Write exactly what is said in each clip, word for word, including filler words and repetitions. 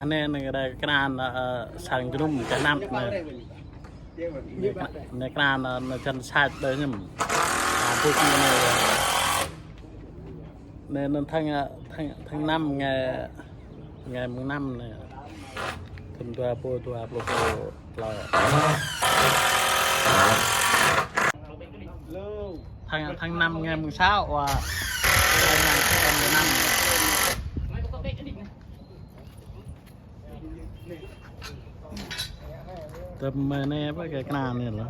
Anai, anai kơnăl, ơ, sang jơnum kơ năm anai. Anai kơnăl, ơ, anai čăn sat đơi ñăm. Ƀŭk anai. Anai, anai tháng, ơ, tháng, tháng năm ngày, ngày mùng năm anai. Thun dua rơbâo dua pluh klâo. Tháng, tháng năm ngày mùng sáu, ơ, tháng năm. Tơm mơ̆ anai ƀơi kơ kơnăl anai lĕ.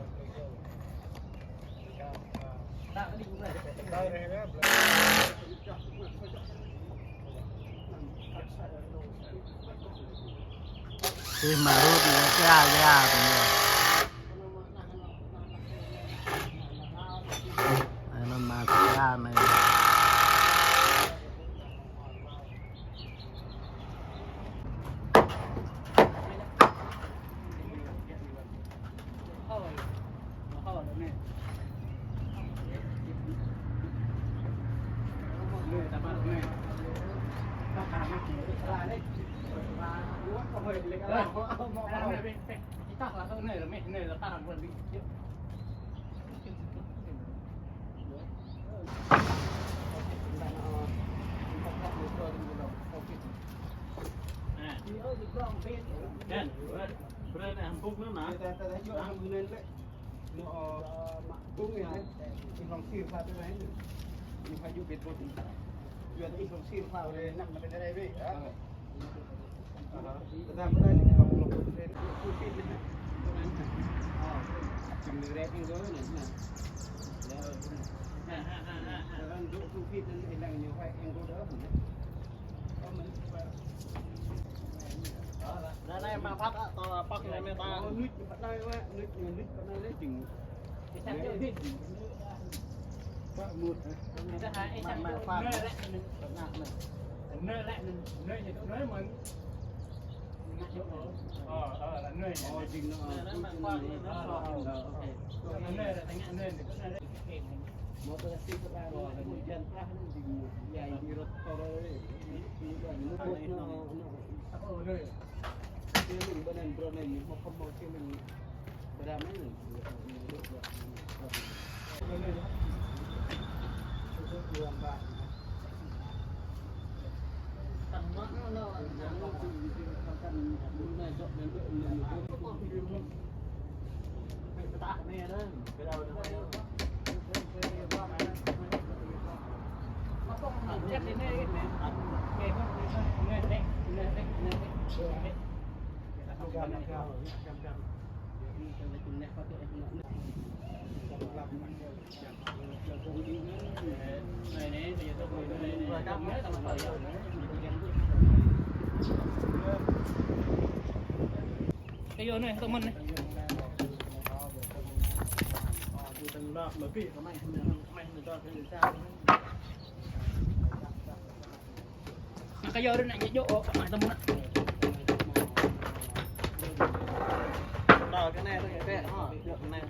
Ih, mă rut anai, ya, ya. Anai mă ya anai. Anai mă phat, ơ, tơl pŏk anai mơ̆ ta. Kơ yua anai, tơmăn anai. Anai kơ yua anai, anai djơ̆, ơ, kơ anai tơmăn anai. Anai kơ anai, anai kơ anai.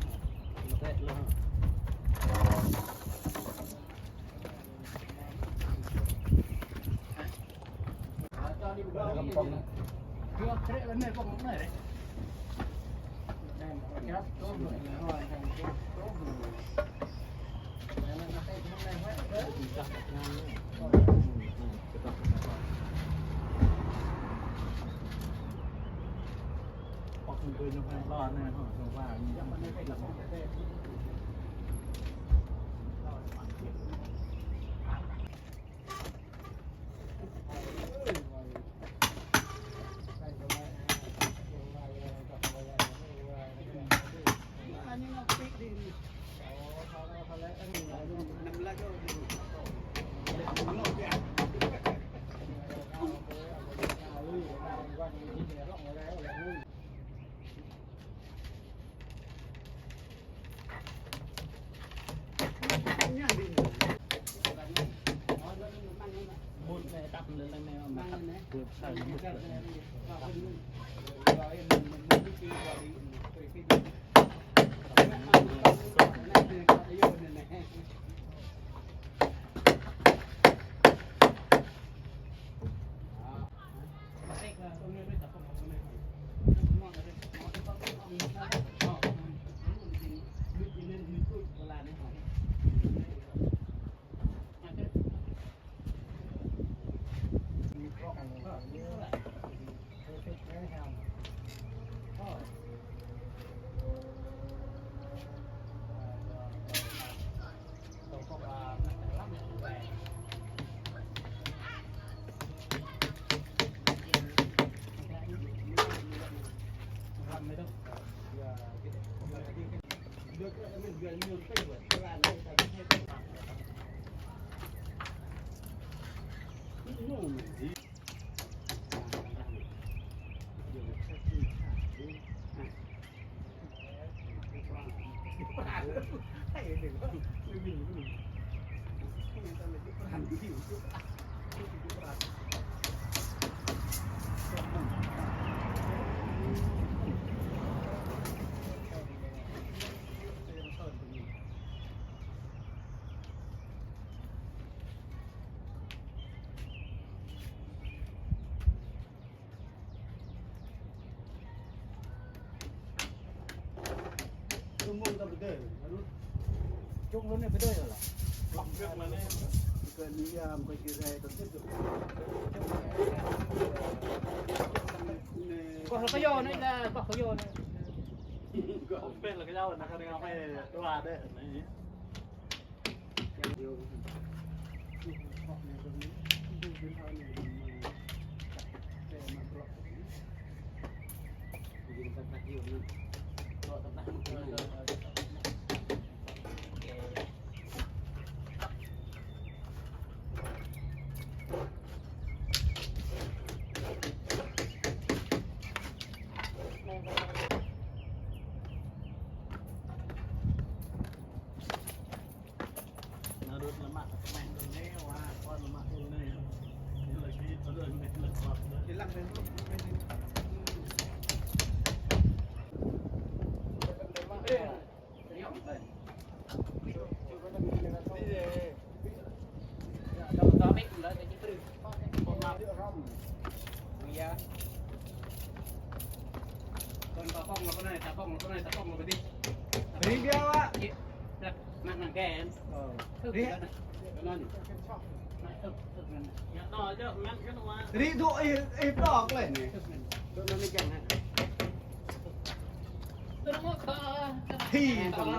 Kâo hơ̆k kơ yua anai, kâo hơ̆k kơ yua anai. Kâo hơ̆k kơ yua anai, kâo hơ̆k kơ yua anai. Ri biă wă. Ri. Ri dŏ ih, ih plŏk leh anai. Hi, tong.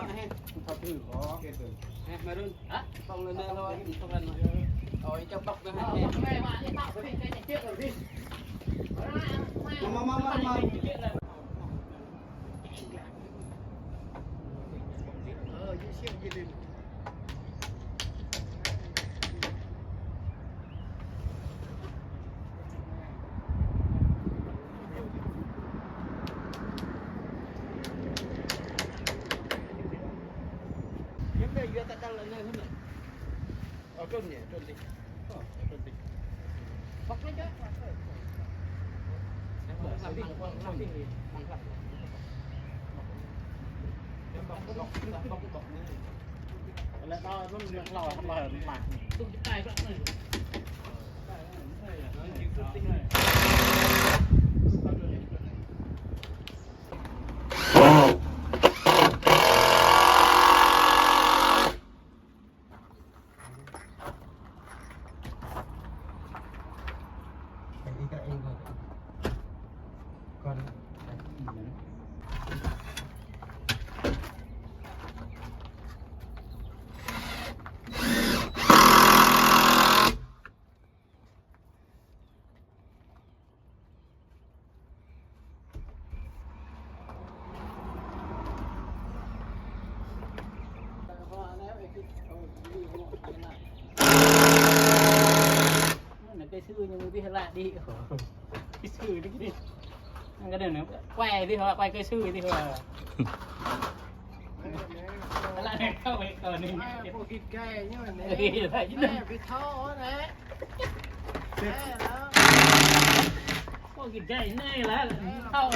Tong leh anai. Mă, mă, mă, mă, mă. Anai kơ sư ñu ƀu hơlă đĭ. Kơ sư đĭ đĭ. Anai kơ anai, quay đi hả, quay kơ sư đi hả. Hơlă anai kâo, kâo anai. Ơ, pô git gai ñu anai. Ơ, git gai ñu anai. Ơ, pô git gai anai lah. Thâo.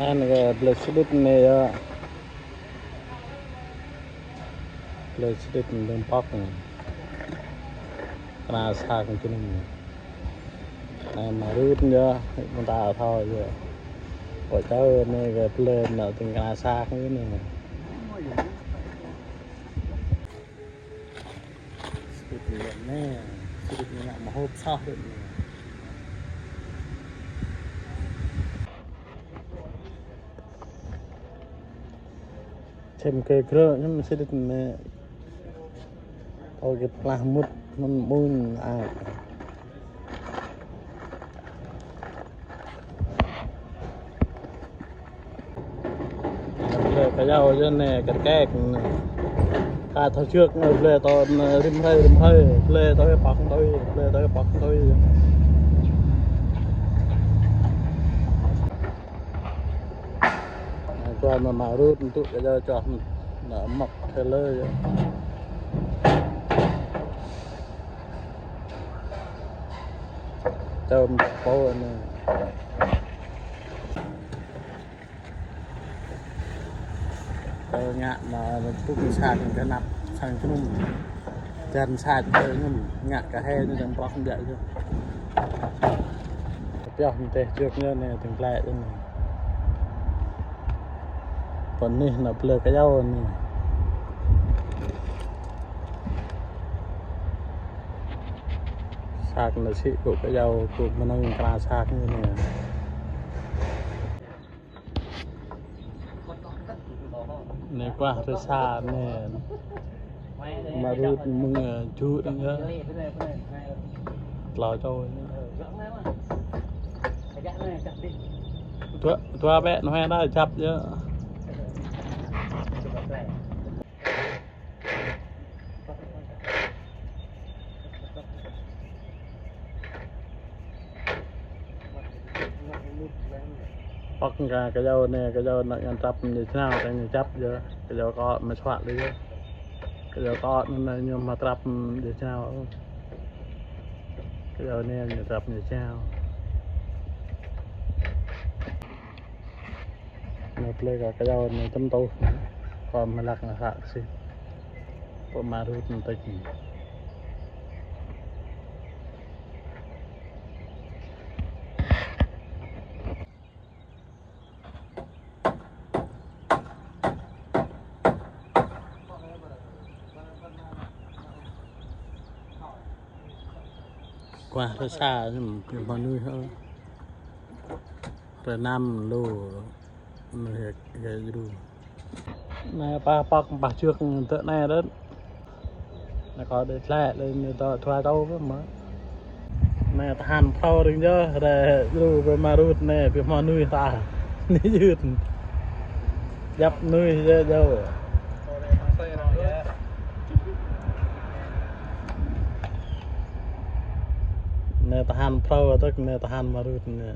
Anai kơ blơi sơđĭt anai yơh. Blơi sơđĭt anai dơ̆ng pŏk anai. Kơna sak anai. Anai mă rut yơh, mơta thâo yơh. Pơ čar anai kơ blơi anai dơ̆ng kơna sak anai. Sơđĭt anai, sơđĭt anai mă hôp soh rơ̆t anai. Čem kơ grơ̆ ñu mơ̆ sơđĭt anai. Ơ, kơ plah mŭt mŭn mŭn a. Blơi kơyâo yơh anai, kơt kek anai. Ka thâo čưk anai, blơi tơ anai, rĭm hrơi, rĭm hrơi, blơi tơ pŏk tui, blơi tơ pŏk tui. Anai, čuah mă mă rut, tŭ kơyâo čuah, anai, mŏk trailer yơh. Čơm pô anai. Tơ ngă anai, tŭ kơ sat kơ năp sang kơnŭm. Čan sat kơ kơnŭm, ngă kơ he anai čang prŏk biă yơh. Pioh mơ̆n teh čưk anai, anai, tơ̆ng klĕ anai. Pơ anih anai blơi kơyâo anai. Sat anai sĭ kơ kơyâo, kơ mơnơ̆ng kra sat anai. Anai kuah rơsa anai. Mă rut mơ̆ng, ơ, čŭ anai yơh. Tlâo čô anai. Dua, dua bĕ, anŭn hă, djăp yơh. Pŏk kơ kơyâo anai, kơyâo anai ngăn trăp ñu čơnao, tơ̆ng ñu čăp yơh. Kơyâo kơ mă čuă lĕ yơh. Kơyâo kơ anai ñu mă trăp ñu čơnao. Kơyâo anai ñu trăp ñu čơnao. Anai blơi kơ kơyâo anai čăm tŭ. Kơ mă lăk ngă hă sĭ. Pơ mă rut anai tĕk. Kuah rơsa ñu, ñu mơnuih hă. Rơnam lu, mơnuih gay jru. Anai pă pŏk pă čưk tơ anai đôč. Anai kơ đe tlĕ lĕ anai tơ thua tơ pơ mă. Anai tơhan phrâo rĭm yơh, ră jru pơ mă rut anai, pơ mơnuih ta. Anai yơh. Djăp mơnuih yơh jru. Anai tơhan phrâo tơ̆k, anai tơhan mă rut anai.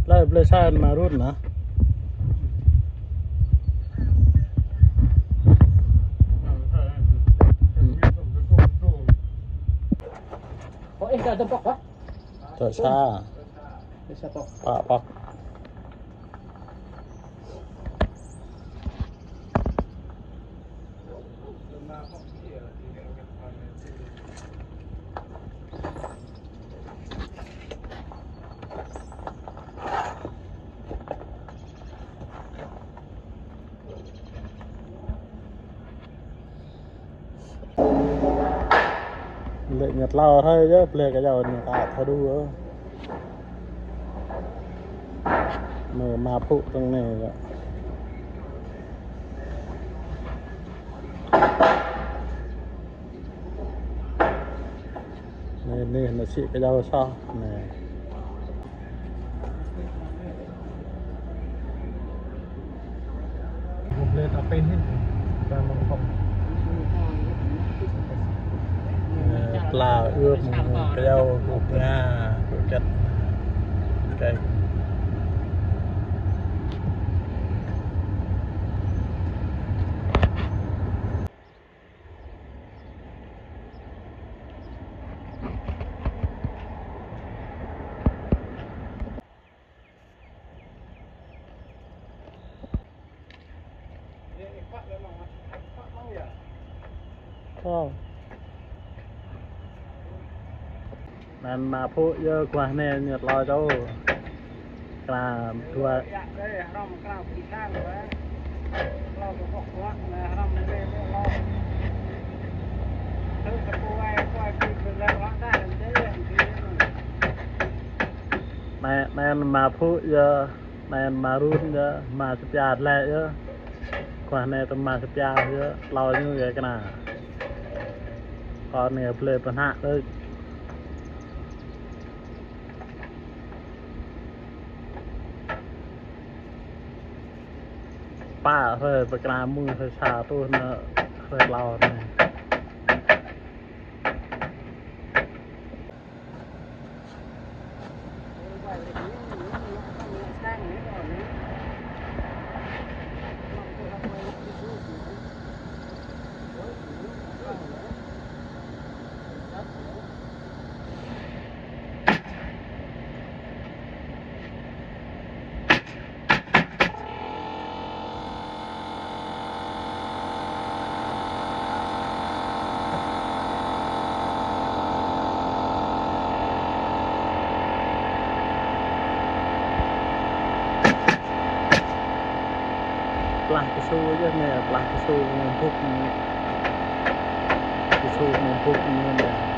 Blơi, blơi sa mă rut anai. Ơ, ih, ta tơpŏk hă? Tơ sa. Tơ sa pŏk. Pă pŏk. Lĕ ñu tlâo hrơi yơh, blơi kơyâo ñu ka thâo đu yơh. Mă, mă pŭ tơ̆ng anai yơh. Anai, anai, anai sĭ kơyâo soh, anai. Anai, pla ưp, kơyâo, gŭ nga, gŭ čăt. Kơi. Ơ. Anŭn mă pŭ yơh, kuah anai ñu tlâo čô. Kra dua. Anai Anai mă phuh yơh, anai mă run yơh, mă čơpia lĕ yơh. Kuah anai tơ mă čơpia yơh, tlâo ñu yơh kơna. Kâo anai blơi pơnă đôč. Pă hrơi pơkra mơ̆ng hrơi sa truh nă hrơi tlâo anai. Plah kơsu yơh anai, plah kơsu mơ̆ng bŭk. Kơsu mơ̆ng bŭk anai.